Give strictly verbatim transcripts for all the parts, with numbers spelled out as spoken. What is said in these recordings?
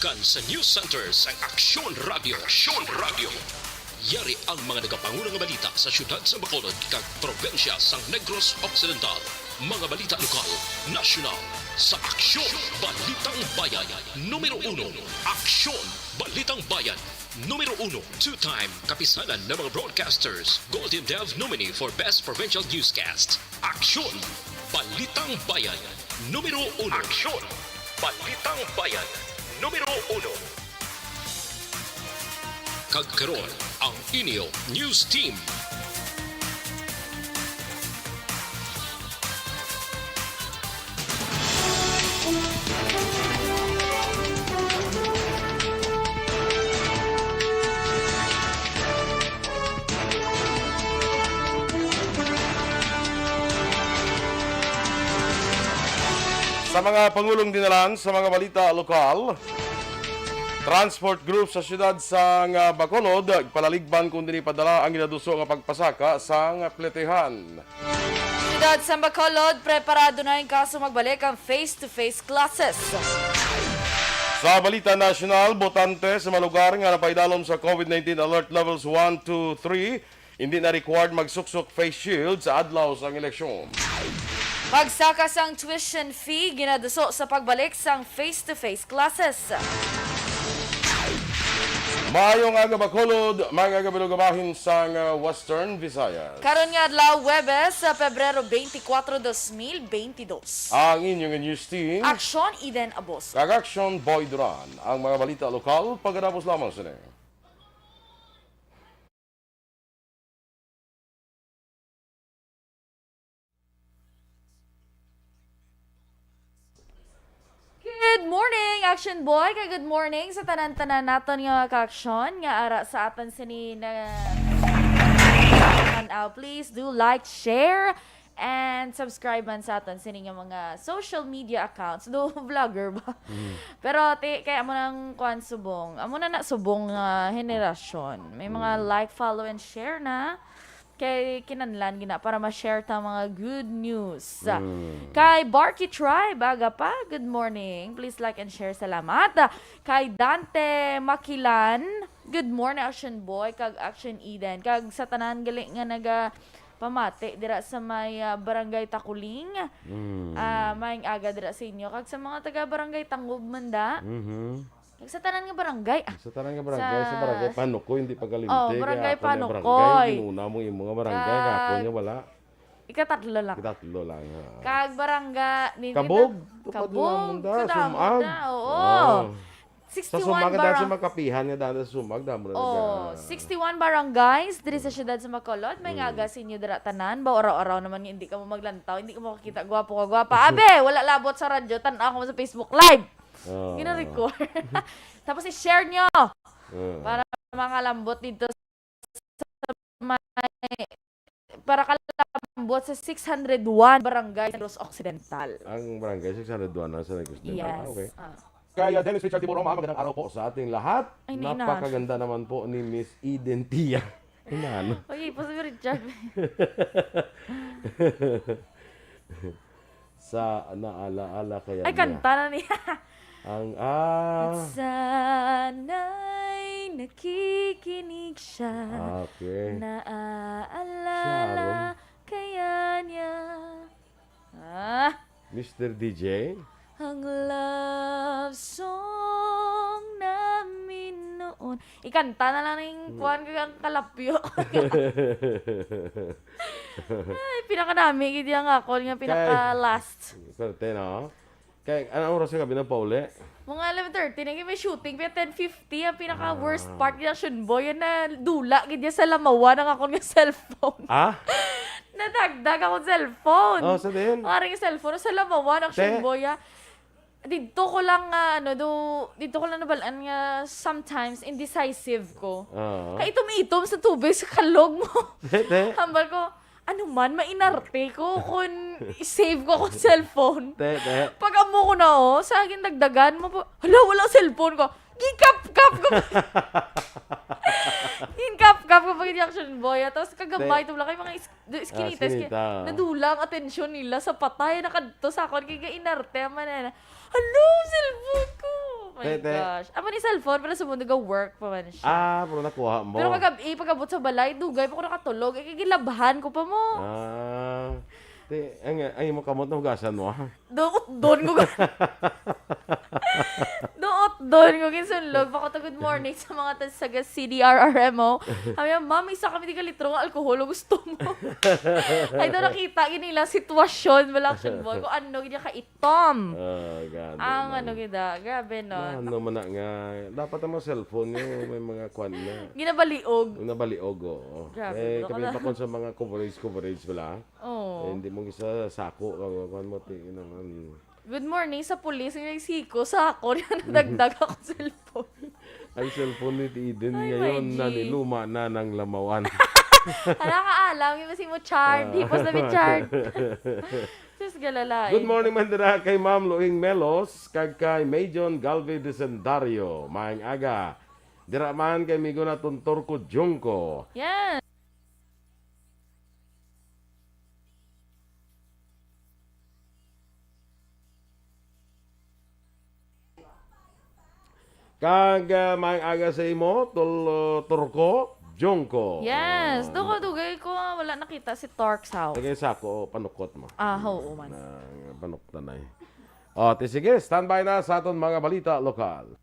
Kan sa News Center sang Aksyon Radio. Aksyon Radio. Yari ang mga nagapangulo nga balita sa siyudad sa Bacolod kag probinsya sang Negros Occidental. Mga balita lokal, nasyonal, sa Aksyon, Balitang Bayan, numero uno. Aksyon, Balitang Bayan, numero uno. Two-time kapisanan ng mga broadcasters, Golden Dove nominee for Best Provincial Newscast. Aksyon, Balitang Bayan, numero uno. Aksyon, Balitang Bayan, numero uno. Kag karon, ang inyo news team. Sa mga pangulong dinalan sa mga balita lokal, transport group sa siyudad sang Bacolod palaligban kon dili padala ang ginaduso nga pagpasaka sang plitihan. Siyudad sang Bacolod, preparado na in kaso magbalik ang face-to-face classes. Sa balita nasyonal, botante sa mga lugar nga napaidalom sa COVID nineteen alert levels one, two, three, hindi na required magsuksok face shield sa adlaw sang eleksyon. Pagsaka sang tuition fee ginaduso sa pagbalik sang face-to-face classes. Maayong aga, Bacolod. Maayong aga, Bilog, bahin sang, uh, Western Visayas. Karon nga adlaw, Huwebes, sa Pebrero twenty-four, dos mil twenty-two. Ang inyong news team. Aksyon, Eden Abos. Kag Aksyon, Boy Duran. Ang mga balita lokal, pagkatapos lamang sini. Good morning, Action Boy, kag good morning sa tanan-tanan naton nga mga ka-aksyon nga ara sa aton sini na tan-aw. Please do like, share, and subscribe man sa aton sini nga mga social media accounts. Do vlogger ba? Mm. Pero ti, kay amo nang kuan subong. Amo na na subong nga henerasyon. May mga Mm. like, follow, and share na. Kay kinahanglan gina para ma-share ta mga good news. Mm. Kay Barky Tribe, aga pa, good morning. Please like and share. Salamat. Kay Dante Makilan, good morning, Action Boy, kag Action Eden. Kag sa tanan gali nga naga pamati dira sa may, ah, Barangay Takuling. Mm. Ah, maayong aga dira sa inyo. Kag sa mga taga Barangay Tangob man da. Mhm. Kag sa tanan nga barangay, ah, Sa tanan nga barangay, sa sa Barangay Panukoy, hindi pagkalimti, Oh, kaya Barangay ako na Panukoy. Barangay, ginuna mo imo nga barangay, Kag ako nga wala. Ikatatlo lang. Ikatatlo lang, ha. Kag barangay, ni-, Kabog, kita-, tupad Kabog, lang munda, kadamo Sumag. na, oo. Oh. Sa sixty-one Sumag, dahil sa barang-, makapihan nga dahil sa Sumag, damo na Oh, naga- sixty-one barangays diri sa Mm. siyudad sa Bacolod. May Mm. ngaga sa inyo dira tanan. Ba, araw-araw naman nga hindi ka mo maglantaw, hindi ka mo kakita, gwapo ka, gwapa. Abe, wala labot sa radyo, tan-aw ko sa Facebook Live. Oo. Gina-record. Tapos i-share nyo Oo. para makalambot dito sa may, para kalambot sa six hundred one barangay sa Negros Occidental. Ang barangay six hundred one na sa Negros Occidental. Yes. Ah, okay. Ah. Kaya Dennis Richard Tiburoma, magandang araw po sa ating lahat. Ay, nainano. Napakaganda naman po ni Miss Eden Tia. Inano. Okay, po si Richard. Sa naalaala kaya Ay, niya. Kanta na niya. Ang, ah. At sana'y nakikinig siya. Okay. Naaalala Sharon. kaya niya. Ah. Mister D J? Ang love song namin noon. Ikanta na lang ning Hmm. kuwan ko ang kalapyo. Ay, pinakanami, gid yang akon nga Kay pinaka-last. Swerte, no? Kay, anong oras ka gabi na pauli? Mga eleven thirty, naging may shooting, pero ten fifty, ang pinaka-worst Ah. part, yung Action Boy, yan na dula, gid yan sa lamawan ang akon nga cellphone. Ah? Nadagdag akong cellphone. Oh, sa din? Parang yung cellphone, sa lamawan, Action Te? Boy, ah. Dito ko lang, ah, ano, do, dito ko lang nabalaan nga sometimes indecisive ko. Oo. Kaitom-itom sa tubig sa kalog mo. Te, te. Hambal ko, ano man, mainarte ko kung i-save ko akong cellphone. Te, te. Pag amo ko na, oh, sa akin dagdagan mo po, hala, wala cellphone ko. Gikapkap ko. Gikapkap ko pag Action Boy. Tapos kagamay Te. to lang kay mga is-, do, Ah, iskinita, iskin-, iskinita. Nadula ang atensyon nila sa patay. Nakadto sa akon, kay gainarte man na. Hala, cellphone ko. My Te, te. gosh. Amo ni cellphone, pero sa mundo ga work pa man siya. Ah, pero nakuha mo. Pero kagabi, pag-abot sa balay, dugay pa ko nakatulog. Eh, kay gilabhan ko pa mo. Ah. Te, ang, ang imo kamot na hugasan mo, ha? Duot doon ko. Duot doon ko. Ginsunlog pa ko to. Good morning sa mga tas-, taga C D R R M O. Sabi niya, "Ma'am, isa kami di ka litro nga alcohol. Gusto mo?" Ay, daw nakita, gini lang sitwasyon. Wala action boy. Kung ano, gini ka Tom. Ah, grabe, Ang ma'am. ano gid, ah, grabe, no? Ano man na nga, dapat ang mga cellphone nyo, may mga kwan na. Ginabaliog. Nabaliog, oo. Grabe, Eh, bro, kami kala- pa kung sa mga coverage, coverage wala. Oo. Eh, hindi mo isa sako, kung kwan mo, ti-, you know, um, Good morning sa pulis, yung siko, sako, nadagdag ako cellphone. Ang cellphone ni Eden Ay, ngayon my G. naniluma na ng lamawan. Ala ka alam, yung si mo chard, Ah. hipos na may chard. Sus, galala Good eh. morning, Mandira, kay Ma'am Luing Melos, kag kay Majon Galvez Desendario. Maayong aga. Dira man kay Migo na Tuntor ko Jungko. Yan. Kag, ah, maayong aga sa imo, Tol-, Turko, Jungko. Yes, Ah, dugo-dugay ko, ah, wala nakita si Torx, how? Lagay sa ako, panukot mo. Ah, oo man. Na, panuktanay. O, ti sige, standby na sa aton mga balita lokal.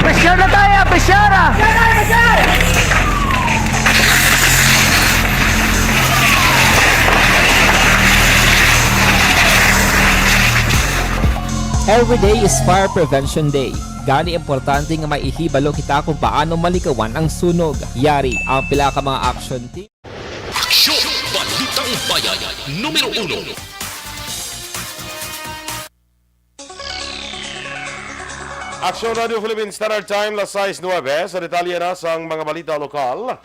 Pressure na tayo, pressure ah! Every day is Fire Prevention Day. Gani, importante nga may ihibalo kita kung paano malikawan ang sunog. Yari ang pila ka mga action team. Aksyon! Balitang Bayan, numero uno. Aksyon Radio Philippine Standard Time, las sais nuebe. Sa detalye na sang mga balita lokal.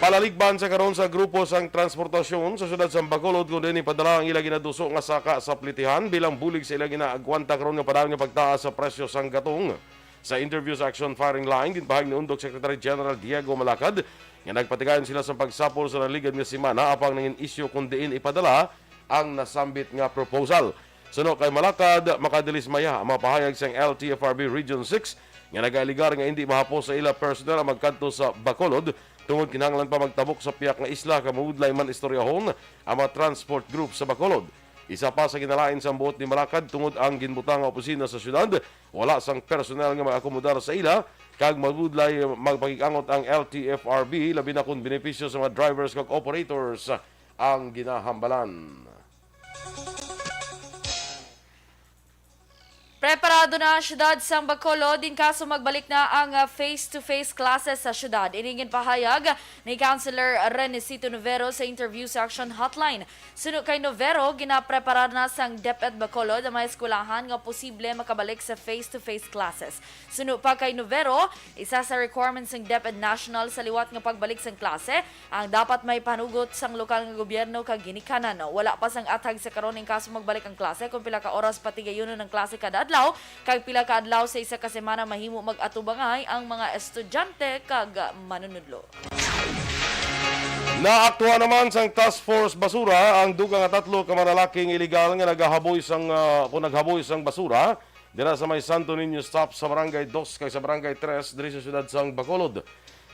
Palaligban sa karon sa grupo sang transportasyon sa siyudad sang Bacolod, kundi ni padala ang ila ginaduso nga saka sa plitihan bilang bulig sa ila ginaagwanta karon nga padayon nga pagtaas sa presyo sang gatong. Sa interview sa Action Firing Line, ginpahayag ni Undok Secretary General Diego Malacad nga nagpatigayon sila sa pagsapol sa naligad nga semana apang nangin isyu kon diin ipadala ang nasambit nga proposal. Suno kay Malacad, makadilismaya ang mga pahayag sang L T F R B Region six nga nagaaligar nga indi mahapos sa ila personnel ang magkadto sa Bacolod tungod kinahanglan pa magtabok sa piyak nga isla kag mabudlay man istoryahon ang mga transport group sa Bacolod. Isa pa sa ginalain sang buot ni Malacad tungod ang ginbutang nga opisina sa syudad, wala sang personnel nga mag-akomodar sa ila, kag mabudlay magpakig-angot ang L T F R B, labi na kon benepisyo sa mga drivers kag operators ang ginahambalan. Preparado na ang siyudad sang Bacolod in kaso magbalik na ang, ah, face-to-face classes sa siyudad. Ini ginpahayag ni Councilor Renesito Novero sa interview sa Action Hotline. Suno kay Novero, ginapreparar na sang DepEd Bacolod ang mga eskwelahan nga posible makabalik sa face-to-face classes. Suno pa kay Novero, isa sa requirements sang DepEd National sa liwat nga pagbalik sang klase, ang dapat may panugot sang lokal nga gobyerno kag ginikanan. Wala pa sang athag sa karon in kaso magbalik ang klase kung pila ka oras patigayunon ang klase kada adlaw kag pila ka adlaw sa isa ka semana mahimo mag-atubangay ang mga estudyante kag manunudlo. Naaktuhan naman sang Task Force Basura ang dugang nga tatlo ka mga lalaki nga iligal nga nagahaboy sang, ah, kung naghaboy sang basura dira sa may Santo Niño stop sa Barangay Dos kag sa Barangay Tres diri sa siyudad sang Bacolod.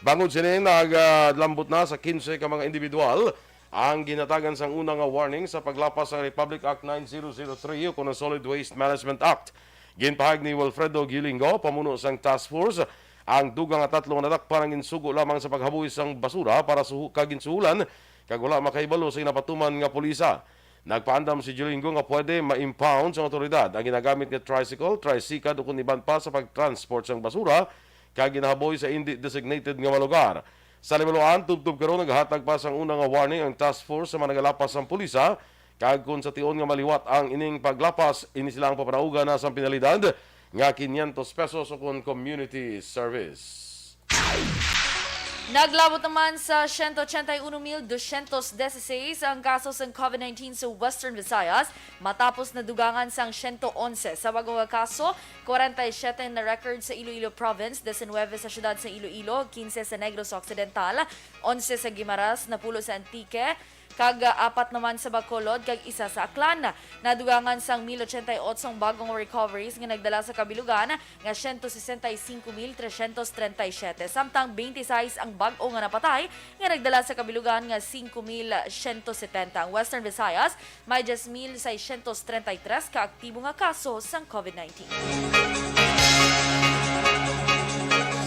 Bangod sini, naglambot na sa kinse ka mga individual ang ginatagan sang una nga warning sa paglapas sa Republic Act nine zero zero three o kon ang Solid Waste Management Act. Ginpahayag ni Wilfredo Gilingo, pamuno sang task force, ang dugang nga tatlo nga nadakpan ang ginsugo lamang sa paghaboy sang basura para suhu-, kag ginsuhulan kag wala makahibalo sa ginapatuman nga pulisa. Nagpaandam si Gilingo nga pwede ma-impound sang awtoridad ang ginagamit nga tricycle, tricycad ukon iban pa sa pag-transport sang basura kag ginahaboy sa indi designated nga mga lugar. Sa Limaluan, tubtob karon naghatag pa sang una nga warning ang task force sa mga nagalapas sang pulisa, kag kon sa tion nga maliwat ang ining paglapas, ini sila ang papanaugan na sang penalidad nga quinientos pesos ukon community service. Naglabot naman sa siyento ochenta y uno mil dosyentos dieciséis ang kaso sang COVID nineteen sa Western Visayas, matapos nadugangan sang siyento onse sa bag-o nga kaso, kwarenta y siyete na record sa Iloilo Province, diecinuebe sa siyudad sa Iloilo, quince sa Negros Occidental, onse sa Guimaras, napulo sa Antique, kag, ah, apat naman sa Bacolod kag isa sa Aklan. Nadugangan sang mil ochenta y ocho ang bagong recoveries nga nagdala sa kabilugan nga siyento sesenta y singko mil tresyentos trenta y siyete, samtang twenty-six ang bag-o nga napatay nga nagdala sa kabilugan nga singko mil siyento setenta. Ang Western Visayas may diyes mil seiscientos treinta y tres ka aktibo nga kaso sang COVID nineteen.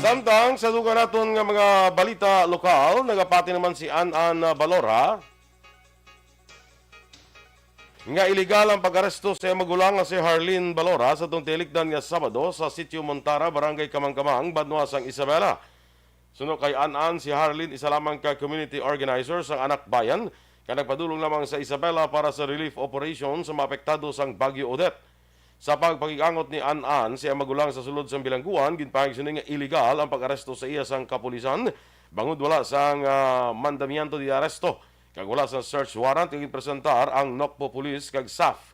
Samtang sa dugang naton nga mga balita lokal, nagapati naman si An An Balora nga iligal ang pag-aresto sa iyang magulang nga si Harlene Balora sa tung tilikdan nga Sabado sa Sitio Montara, Barangay Kamangkamang, banwa sang Isabela. Suno kay An An, si Harlene isa lamang ka community organizer sang Anak Bayan nga nagpadulong lamang sa Isabela para sa relief operation sa mga apektado sang Bagyo Odette. Sa pagpakig-angot ni An An, siya magulang sa sulod sang bilangguan, ginpahayag sini nga iligal ang pag-aresto sa iya sang kapulisan bangod wala sang, ah, mandamiento de arresto kag wala sang search warrant nga ginpresentar ang Nocpo Police kag SAF.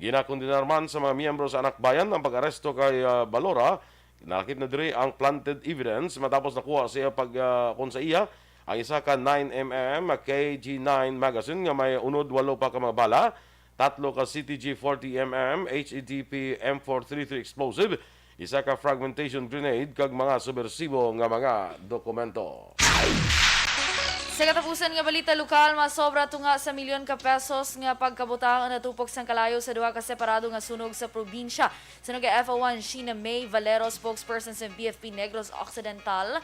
Ginakondenar man sa mga miyembro sa Anak Bayan ang pag-aresto kay, ah, Balora. Nalakip na diri ang planted evidence matapos nakuha sa iya pag, ah, kon sa iya ang isa ka nine M M K G nine magazine nga may unod walo pa ka mga bala, tatlo ka C T G forty M M H E D P M four three three explosive, isa ka fragmentation grenade kag mga subwersibo nga mga dokumento. Sa katapusan nga balita lokal, masobra tunga sa milyon ka pesos nga pagkabutang ang natupok sang kalayo sa duha ka separado nga sunog sa probinsya. Suno kay F O one Sheena May Valero, spokesperson sa B F P Negros Occidental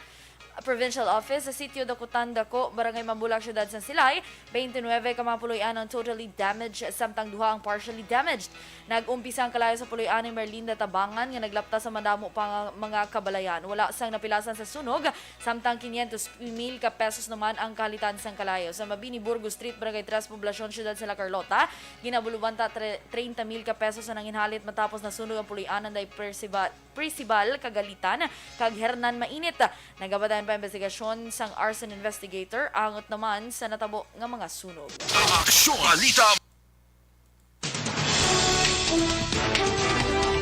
Provincial Office, sa sitio Dakutan Dako, Barangay Mambulak, Siyudad sang Silay, twenty-nine ka mga puloy-an ang totally damaged, samtang duha ang partially damaged. Nag-umpisa ang kalayo sa puloy-an ni Merlinda Tabangan nga naglapta sa madamo pa nga mga kabalayan. Wala sang napilasan sa sunog, samtang quinientos mil ka pesos naman ang kahalitan sang kalayo. Sa Mabini, Burgos Street, Barangay Tres, Poblacion, Siyudad sa La Carlota, ginabuluban ta tre-, treinta mil ka pesos ang nanginhalit matapos nasunog ang puloy-an anday Percival Percival Kagalitan kag Hernan Mainit. Nagabadayon pa investigasyon sang arson investigator angot naman sa natabo nga mga sunog. Aksyon! Balita.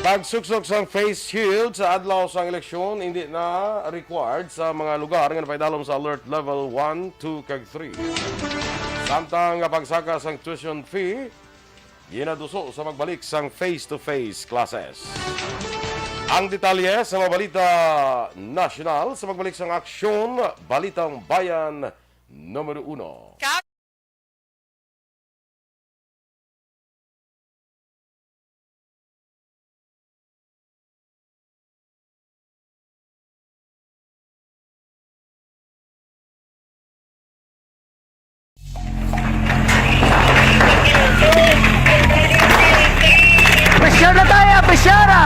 Pagsuksok sang face shield sa adlaw sang eleksyon hindi na required sa mga lugar nga napaidalom sa Alert Level one, two, kag three. Samtang nga pagsaka sang tuition fee, ginaduso sa pagbalik sang face-to-face classes. Ang detalye sa mga balita nasyonal sa pagbalik sang Aksyon, Balitang Bayan, numero uno. Ka- Pressure na tayo, pressure na!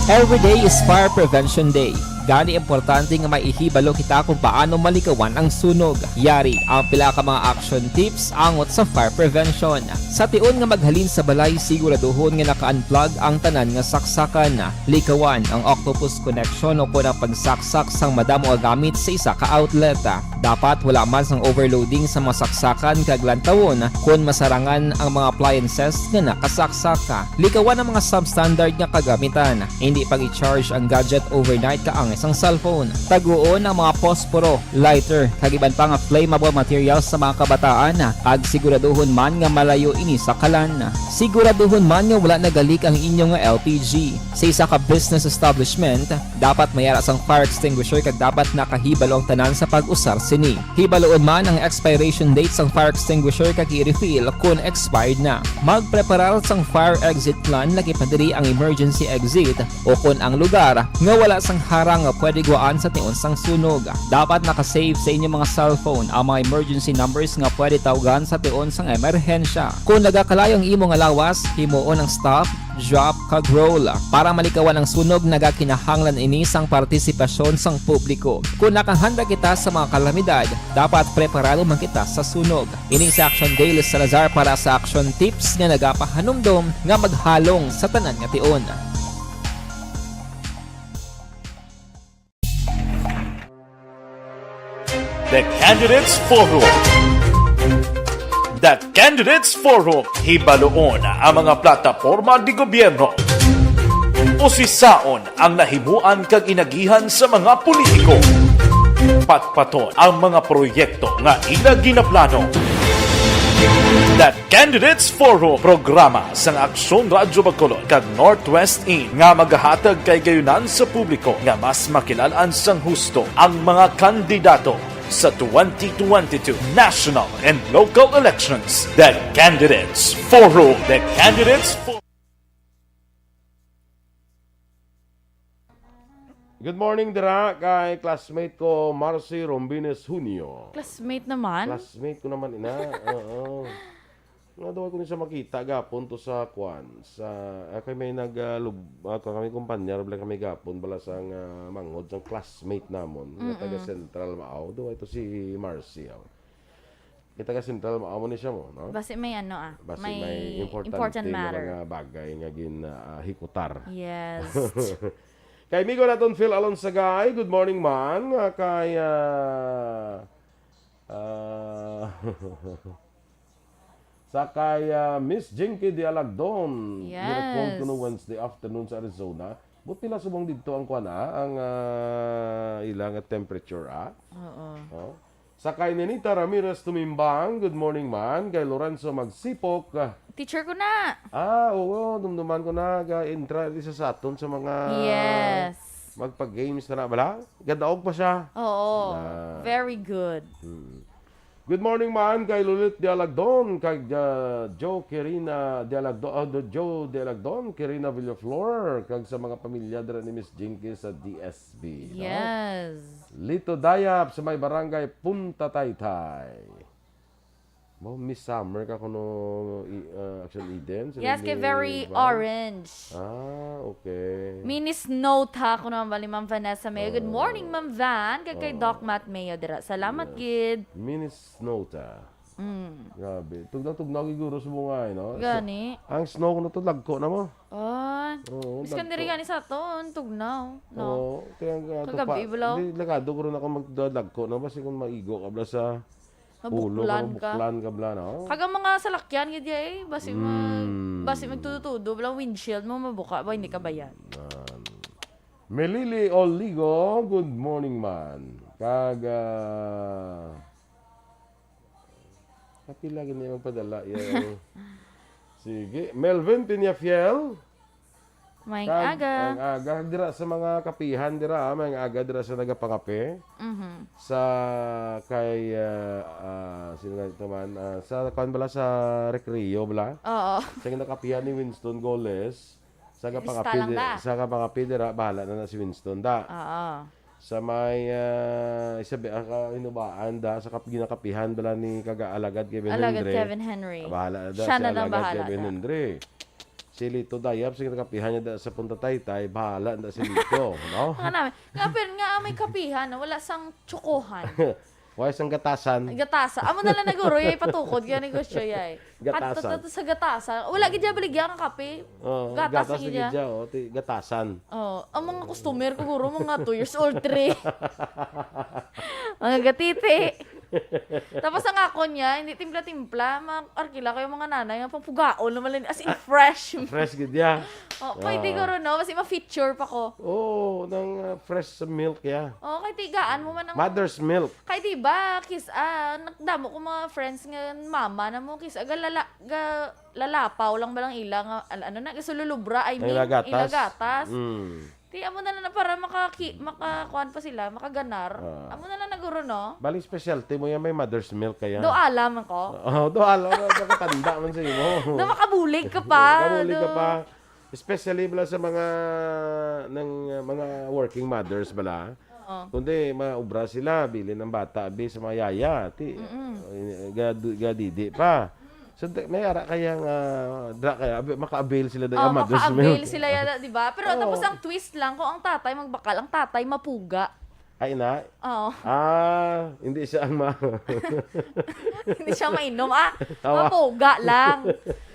Every day is Fire Prevention Day. Gani, importante nga may ihibalo kita kung paano malikawan ang sunog. Yari ang pila ka mga action tips angot sa fire prevention. Sa tion nga maghalin sa balay, siguraduhon nga naka-unplug ang tanan nga saksakan. Likawan ang octopus connection o kon ang pagsaksak sang madamo nga gamit sa isa ka outlet. Dapat wala man sang overloading sa mga saksakan kag lantawon kon masarangan ang mga appliances nga nakasaksak. Likawan ang mga substandard nga kagamitan. Hindi pag-i-charge ang gadget overnight kaangay sang cellphone. Taguon ang mga posporo, lighter, kag iban pa nga flammable materials sa mga kabataan, kag siguraduhon man nga malayo ini sa kalan. Siguraduhon man nga wala nagalik ang inyo nga L P G. Sa isa ka business establishment, dapat may ara sang fire extinguisher kag dapat nakahibalo ang tanan sa pag-usar sini. Hibaluon man ang expiration date sang fire extinguisher kag i-refill kon expired na. Magpreparar sang fire exit plan, lakip na diri ang emergency exit o kon ang lugar nga wala sang harang nga pwede gwaan sa tion sang sunog. Dapat naka-save sa inyo mga cellphone ang mga emergency numbers nga pwede tawgan sa tion sang emerhensya. Kung nagakalayo ang imo nga lawas, himuon ang stop, drop, kag roll. Para malikawan ang sunog, nagakinahanglan ini sang partisipasyon sang publiko. Kung nakahanda kita sa mga kalamidad, dapat preparado man kita sa sunog. Ini si Action Dale Salazar para sa Action Tips nga nagapahanumdom nga maghalong sa tanan nga tion. The Candidates Forum. The Candidates Forum. Hibaluon ang mga plataporma de gobyerno. Usisaon ang nahimuan kag inagihan sa mga politiko. Patpaton ang mga proyekto nga ila ginaplano. The Candidates Forum, programa sang Aksyon Radyo Bacolod kag Northwest In nga magahatag kay gayunan sa publiko nga mas makilalan sang husto ang mga kandidato sa twenty twenty-two national and local elections. The Candidates Forum. The Candidates Forum. Good morning dira kay classmate ko, Marcy Rombines Junio. Classmate naman? Classmate ko naman ina. Oo. Nga daw ko ni siya makita gapon to sa kwan, sa, ah, kay may nag, ah, lub-, ah, kami kumpanya, bala kami gapon, bala sang, ah, manghod sang classmate namon, nga taga Mm-mm. Central Maaw. Daw ito si Marcy, oh. Kita ka Central, amo ni siya mo, no? Basi may ano, ah, Basi may may importante important nga matter. Mga bagay nga gin, ah, hikutar. Yes. Kay amigo naton Phil Alonsagay, good morning man. Nga kay, ah, ah, sa kay, ah, Miss Jinky Dialagdon, Yes. Ni-record ko no Wednesday afternoon sa Arizona. Buti na subong dito ang kuan, ah, ang, ah, ilang temperature, ah. Oo. Oh. Sa kay Nenita Ramirez Tumimbang, good morning man. Kay Lorenzo Magsipok, ah, Teacher ko na. Ah, oo, dumduman ko na, ga-intra di sa saton sa mga Yes. magpa-games na na, bala? Gadaog pa siya. Oo. Na. Very good. Hmm. Good morning man kay Lulit Dialagdon, kag, ah, Joe Kirina Dialagdon, ah, Joe Dialagdon, Kirina Villaflor, kag sa mga pamilya dira ni Miss Jinky sa D S B, no? Yes. Lito Dayap sa may barangay Punta Taytay. Mo, Miss Summer ka kuno, i-, ah, Action Eden, sa Yes, kay ni very Van? Orange. Ah, okay. Mini snow ta kuno ang bali, Ma'am Vanessa Mayo. Good Ah. morning, Ma'am Van. Kag kay Ah. Doc Matt Mayo dira. Salamat Yes. gid. Mini snow ta. Mm. Grabe. Tugnaw-tugnaw gid guro sa mga, eh, no? Gani. Ang snow kuno to, lagko na mo. Oh. Oo, Miskan diri lagko. gani sa aton, tugnaw, no? Oo, kaya nga, Kagabi, tupa-, bulaw. di, lagado ko rin ako magdalagko na, basi kung maigo ka bala sa ulo, Mabuklan kung ka. mabuklan ka bala, no? Kag ang mga salakyan, gid, eh, basi mag-, Mm. basi magtudo-tudo, bala windshield mo, mabuka ba, hindi ka bayad. Yan. Melili Oligo, good morning, man. Kag, ah, kapila gini magpadala, yan. Sige. Melvin Peñafiel. Maayong Kag, aga. ang aga. Dira sa mga kapihan, dira, ah, maayong aga, dira sa nagapangape. Mhm. Sa kay, ah, ah, sino nga ito man? Ah, sa, kuwan bala, sa Recreo bala? Oo. Sa nakapihan ni Winston Goles, sa Lista kapangape lang di-, da. sa kapangape dira, bahala na na si Winston da. Oo. Sa may, ah, Isabel, ah, ka-, Hinubaan da, sa kap-, ginakapihan bala ni kaga-, alagad Kevin Alagad Henry. Kevin Henry. Ah, bahala na da Siya si na lang alagad bahala Kevin na. Henry. Si Lito Dayap, sige, kapihan niya da sa Punta Taytay, bahala na si Lito, no? Nga namin. Nga, pero nga, ah, may kapihan, wala sang tsukuhan. Wala sang gatasan. Gatasan. Amo na lang naguro, yay, patukod, kaya negosyo, yay. Gatasan. Kato, to, to sa gatasan. Wala gid siya baligya nga kape. Oo, Gatas gatas na gid gid siya. siya, oh, ti-, gatasan. Oh, ang mga customer ko, guro, mga two years old, three. Mga gatiti. Tapos ang ako niya, hindi timpla-timpla. Mga arkila ko yung mga nanay, nga pang pugaon naman lang. As in, fresh. Fresh gid ya. Oh, pwede Ah. guro, no? Kasi ma-feature pa ko. Oo, ng, ah, fresh milk ya. Oh, kay tigaan mo man ang Mother's milk. Kay di ba, kis, ah, nagdamo ko mga friends nga mama na mo, kis, aga lala-, ga, lalapaw lang ba lang ila nga, al-, ano na, gasululubra, I Ang mean, ilagatas. ilagatas. Mm. Ti, amo na lang na para makaki-, makakuan pa sila, makaganar. Ah. Amo na lang naguro, no? Bali, specialty mo yan, may mother's milk kaya. Do alam ako. Oo, do alam, nakatanda man sa imo. Do makabulig ka pa, Makabulig ka do. pa. Especially bala sa mga, ng, uh, mga working mothers bala. Oo. Kundi maobra sila, bilin ang bata, bi, sa mga yaya, ti, Mm-mm. eh, gadu-, gadidi pa. So, di, may ara kaya nga, dra kaya, abi-, maka-avail sila, dahil Oh, ang mothers maka-avail meron. sila yata, di ba? Pero Oo. tapos ang twist lang, kung ang tatay magbakal, ang tatay mapuga. Ay, na? Oo. Ah, hindi siya ang ma- Hindi siya mainom. Ah, Awa. mapuga lang.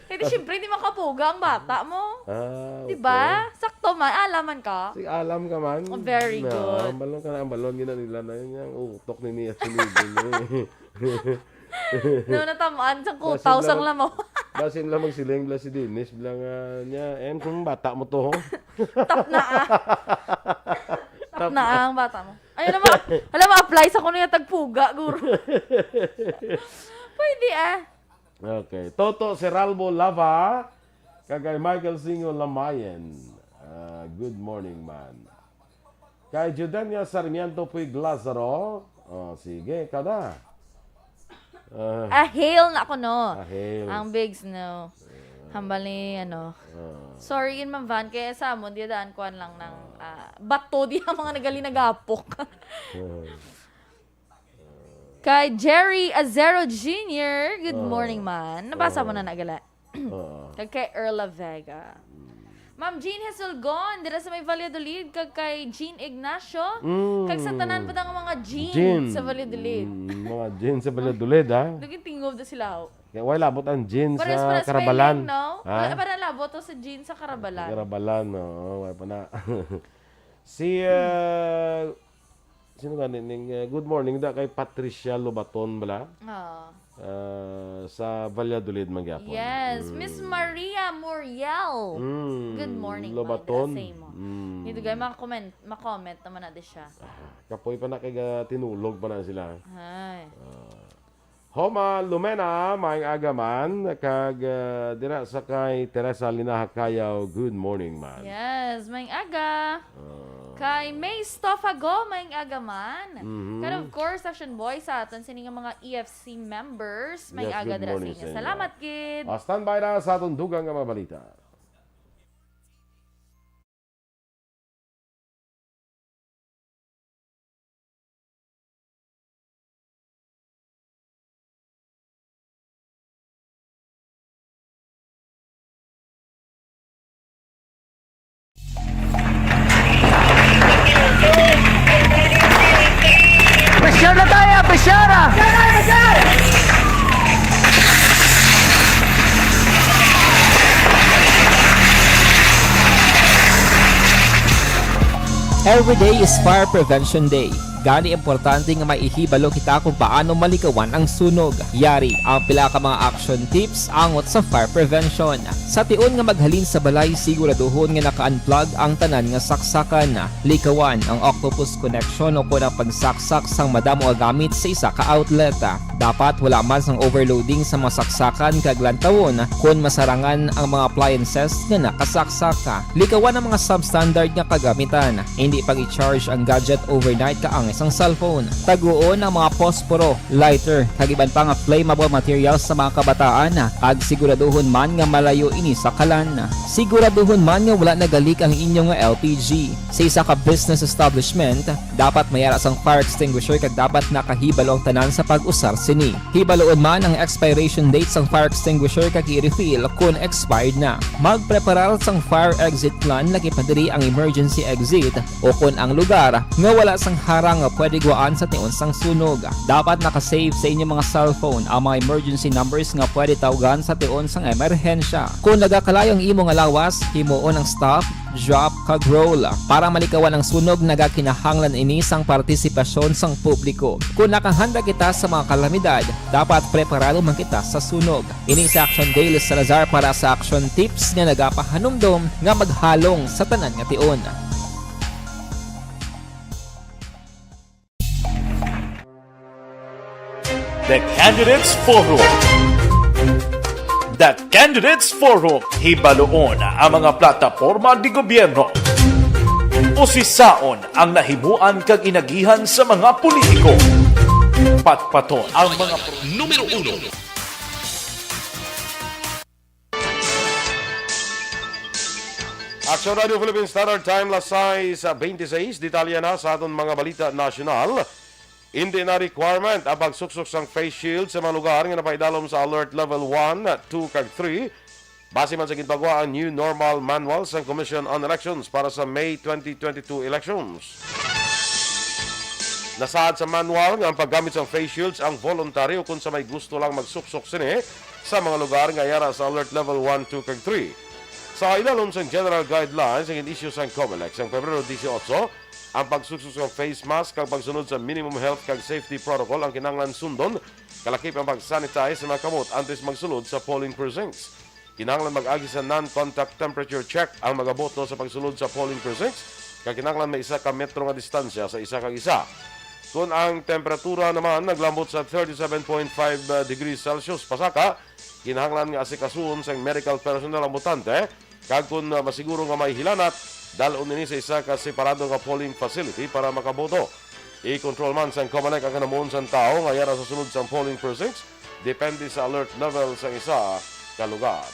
Hindi, syempre, hindi makapuga ang bata mo. Ah, Di ba? okay. Sakto man. Alaman ka. Sige, alam ka man. Oh, very Na, good. ang balon ka na, ang balon, gina nila na yun, yung utok ni Nia Sinibo niya eh. No, natamaan sang Basin kutaw, lang sang mag-, lamaw. basin lang magsiling, bala si Dennis, bala nga niya, "Em, kung bata mo to, ho?" Tap na, ah. Tap Tap na na. ang bata mo. Ay, alam mo, alam mo, apply sa kuno yung tagpuga, guro. Pwede, ah. Okay. Toto Seralbo Lava, kag kay Michael Singo Lamayan. Ah, good morning, man. Kay Judenia Sarmiento Puig Lazaro. Oh, sige, kada. Ah, Ah, hail na ako, no? ah, hail. Ang big snow. Hambal ni, ano. Ah. Sorry, yun, Ma'am Van, kaya sa amon, di daan kuan lang ng, ah, bato, di ang mga nagali nagapok. Ah. Kay Jerry Azero Junior, good Oh. morning, man. Nabasa mo Oh. na na, gala? Oo. Kag kay Erla Vega. Mm. Ma'am Jean Hesulgon, dira sa may Valladolid, kag kay Jean Ignacio, Mm. kag sa tanan pa ang mga Jean Jean. sa Valladolid. Mm, mga Jean sa Valladolid, ha? Naging tingog na sila, ho. Kaya wala labot ang Jean Pares sa pa na Karabalan. spelling, no? Ha? Wala pa na labot to sa Jean sa Karabalan. Karabalan, no? Wala pa na. Si, uh, sino gani ning, uh, good morning da kay Patricia Lobaton bala? Oo. Uh, sa Valladolid man gyapon. Yes, Mm. Miss Maria Muriel. Mm, Good morning, Lobaton. Ma'am. Dira sa imo. Mm. Dito, guys, maka-comment, ma-comment naman natin siya. Ah, kapoy pa na kay ga-, tinulog pa na sila. Ay. Ah. Homa Lumena, maayong aga man, kag, ah, dira sa kay Teresa Linaha Cayaw, good morning man. Yes, maayong aga. Ah. Kay May Stofago, maayong aga man. Mhm. Kag of course, Action Boy sa aton sini nga mga E F C members, maayong Yes, aga good dira sa morning inyo. sa inyo. Salamat gid. Ah, standby na sa aton dugang nga mga balita. Pressure na tayo, pressure na! Every day is Fire Prevention Day. Gani, importante nga may ihibalo kita kung paano malikawan ang sunog. Yari ang pila ka mga action tips angot sa fire prevention. Sa tion nga maghalin sa balay, siguraduhon nga naka-unplug ang tanan nga saksakan. Likawan ang octopus connection o kon ang pagsaksak sang madamo nga gamit sa isa ka outlet. Dapat wala man sang overloading sa mga saksakan kag lantawon kon masarangan ang mga appliances nga nakasaksak. Likawan ang mga substandard nga kagamitan. Hindi pag-i-charge ang gadget overnight kaangay sang cellphone. Taguon ang mga posporo, lighter, kag iban pa nga flammable materials sa mga kabataan, kag siguraduhon man nga malayo ini sa kalan. Siguraduhon man nga wala nagalik ang inyo nga L P G. Sa isa ka business establishment, dapat may ara sang fire extinguisher kag dapat nakahibalo ang tanan sa pag-usar sini. Hibaloon man ang expiration date sang fire extinguisher kag i-refill kon expired na. Magpreparar sang fire exit plan, lakip na diri ang emergency exit o kon ang lugar nga wala sang harang nga pwede guwaan sa tion sang sunog. Dapat naka-save sa inyo mga cellphone ang mga emergency numbers nga pwede tawgan sa tion sang emerhensya. Kon nagakalayo ang imo nga lawas, himuon ang stop, drop, kag roll. Para malikawan ang sunog, nagakinahanglan ini sang partisipasyon sang publiko. Kon nakahanda kita sa mga kalamidad, dapat preparado man kita sa sunog. Ini si Action Dale Salazar para sa Action Tips nga nagapahanumdom nga maghalong sa tanan nga tion. The Candidates Forum. The Candidates Forum, hibaloon ang mga plataporma de gobyerno. Usisaon ang nahimuan kag inagihan sa mga politiko. Patpaton ang mga pro- Numero uno. Sa Radio Philippine Standard Time, las sais bente seis, detalye na sa aton mga balita nasyonal. Hindi na requirement ang pagsuksok sang face shield sa mga lugar nga napaidalom sa Alert Level one, two, kag three. Base man sa ginpagwa ang New Normal Manual sang Commission on Elections para sa May twenty twenty-two elections. Nasaad sa manual nga ang paggamit sang face shields ang voluntaryo kon sa may gusto lang magsuksok sini sa mga lugar nga yara sa Alert Level one, two, kag three. Sa idalom sang general guidelines nga gin-issue sang Comelec sang Pebrero dieciocho, ang pagsuksok sang face mask kag pagsunod sa minimum health kag safety protocol ang kinahanglan sundon, kalakip ang pag-sanitize sa mga kamot antes magsulod sa polling precincts. Kinahanglan mag-agi sa non-contact temperature check ang magaboto sa pagsulod sa polling precincts, kag kinahanglan may isa ka metro nga distansya sa isa kag isa. Kon ang temperatura naman naglambot sa thirty-seven point five degrees Celsius pasaka, kinahanglan nga asikasuhon sang medical personnel ang botante, kag kon, ah, masiguro nga may hilanat, dal-on ini sa isa ka separado nga polling facility para makaboto. I-control man sang Comelec ang kanamuon sang tawo nga yara sa sulod sang polling precincts, depende sa alert level sang isa ka lugar.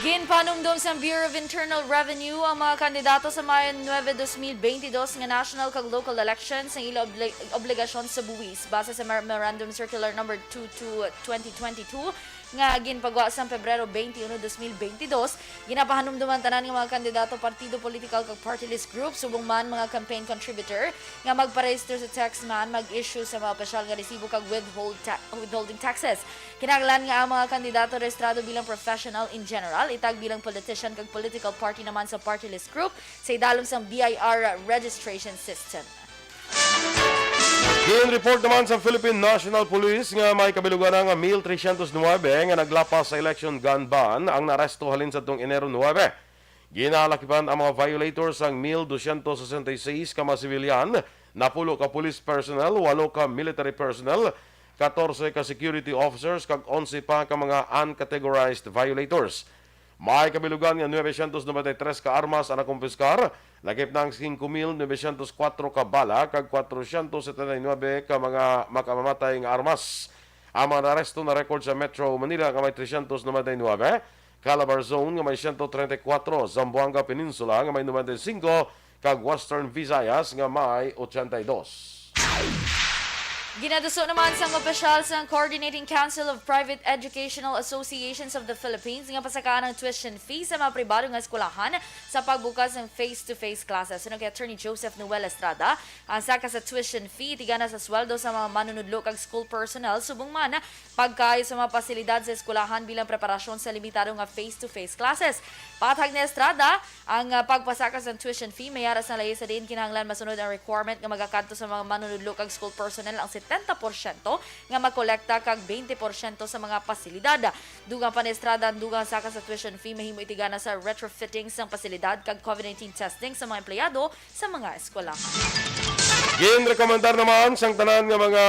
Ginpanumdom sang Bureau of Internal Revenue ang mga kandidato sa Mayo nuebe, dos mil beintidos nga national kag local elections ang ila obli-, obligasyon sa buhis. Base sa Memorandum Circular Number two two twenty twenty-two nga ginpagwa sang Pebrero twenty-one, dos mil beintidos, ginapahanumdom ang tanan nga mga kandidato, partido, political kag party list group, subong man mga campaign contributor nga magparehistro sa tax man, mag-issue sa mga opisyal nga resibo kag withhold ta-, withholding taxes. Kinahanglan nga ang mga kandidato rehistrado bilang professional in general, itag bilang politician kag political party naman sa party list group sa idalom sang B I R registration system. Gin-report naman sa Philippine National Police nga may kabilugan na nga mil tresyentos nuebe nga naglapas sa election gun ban ang naaresto halin sa tung Enero nuebe. Ginalakipan ang mga violators sang mil dosyentos sesenta y seis ka mga sibilyan, napulo ka police personnel, walo ka military personnel, katorse ka security officers, kag onse pa ka mga uncategorized violators. May kabilugan nga nuebe syentos nobenta y tres ka armas ang nakumpiskar, lakip na ang singko mil nuebe syentos kuwatro ka bala, kag kuwatro syentos setenta y nuebe ka mga makamamatay nga armas. Ang mga naaresto na-record sa Metro Manila nga may tresyentos nobenta y nuebe, Calabar Zone nga may siyento treinta y kuwatro, Zamboanga Peninsula nga may nobenta y singko, kag Western Visayas nga may ochenta y dos. Ginaduso naman sang opisyal sang Coordinating Council of Private Educational Associations of the Philippines nga pasakaan ang tuition fee sa mga pribado nga eskwelahan sa pagbukas sang face-to-face classes. Suno kay Attorney Joseph Noel Estrada, ang saka sa tuition fee tigana sa sweldo sa mga manunudlo kag school personnel, subong man pagkaayo sa mga pasilidad sa eskwelahan bilang preparasyon sa limitado nga face-to-face classes. Patag ni Estrada, ang, ah, pagpasaka sang tuition fee may ara sang laysa diin kinahanglan masunod ang requirement nga magakadto sa mga manunudlo kag school personnel ang setenta porsyento nga makolekta kag twenty porsyento sa mga pasilidad. Dugang pa ni Estrada, ang dugang saka sa tuition fee mahimo itigana sa retrofitting sang pasilidad kag COVID nineteen testing sa mga empleyado sa mga eskwelahan. Ginrekomendar naman sang tanan nga mga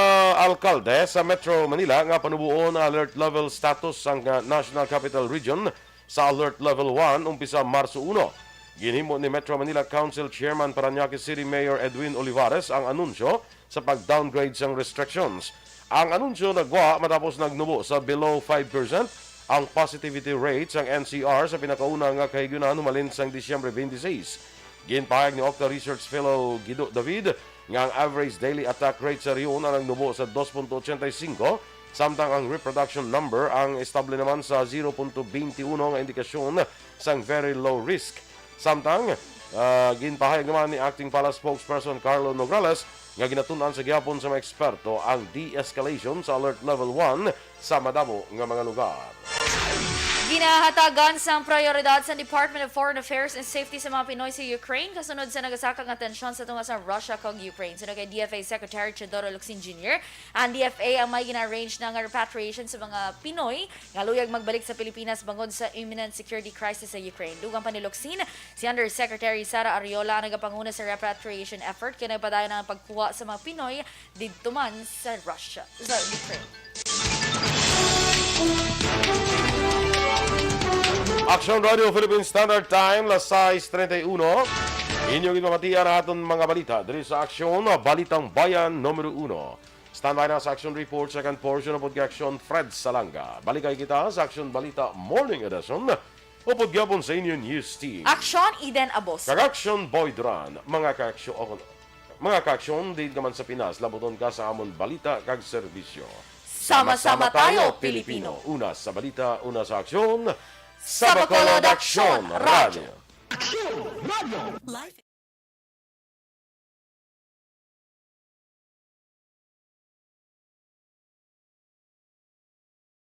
alkalde sa Metro Manila nga panuboon ang alert level status sang, ah, National Capital Region sa Alert Level one umpisa Marso uno. Ginhimo ni Metro Manila Council Chairman Parañaque City Mayor Edwin Olivares ang anunsyo sa pag-downgrade sang restrictions. Ang anunsyo nagwa matapos nagnubo sa below five percent ang positivity rate sang N C R sa pinakauna nga kahigayunan humalin sang Disyembre twenty-six. Ginpahayag ni Okta Research Fellow Guido David nga ang average daily attack rate sa rehiyon ang nagnubo sa dos punto ochenta y singko, samtang ang reproduction number ang estable naman sa zero punto twenty uno nga indikasyon sang very low risk. Samtang, ah, ginpahayag naman ni Acting Palace Spokesperson Carlo Nograles nga ginatun-an sa gihapon sa mga eksperto ang de-escalation sa Alert Level one sa madamo nga mga lugar. Ginahatagan sang prioridad sa Department of Foreign Affairs and Safety sa mga Pinoy sa Ukraine kasunod sa nagasaka nga tensyon sa tunga sa Russia kag Ukraine. Suno kay D F A Secretary Teodoro Locsin Junior, ang D F A ang may gina-arrange na nga repatriation sa mga Pinoy nga luyag magbalik sa Pilipinas bangod sa imminent security crisis sa Ukraine. Dugang pa ni Locsin, si Undersecretary Sara Arriola ang nagapanguna sa repatriation effort, kay nagpadayon ang pagkuha sa mga Pinoy didto man sa Russia, sa Ukraine. Aksyon Radio Philippine Standard Time, las sais treinta y uno. Inyo ginpamatian ang aton mga balita diri sa Aksyon, Balitang Bayan numero uno. Standby na sa Aksyon Report, second portion, upod kay Aksyon Fred Salanga. Balik kita sa Aksyon Balita Morning Edition. Upod gyapon sa inyo news team. Aksyon, Eden Abos. Kag Aksyon Boy Dran, mga kaaksyon, mga kaaksyon, diin ka man sa Pinas, labuton ka sa amon balita kag serbisyo. Sama-sama tayo, Pilipino. Una sa balita, una sa aksyon, Sa Bacolod Aksyon Radio. Aksyon Radio. Live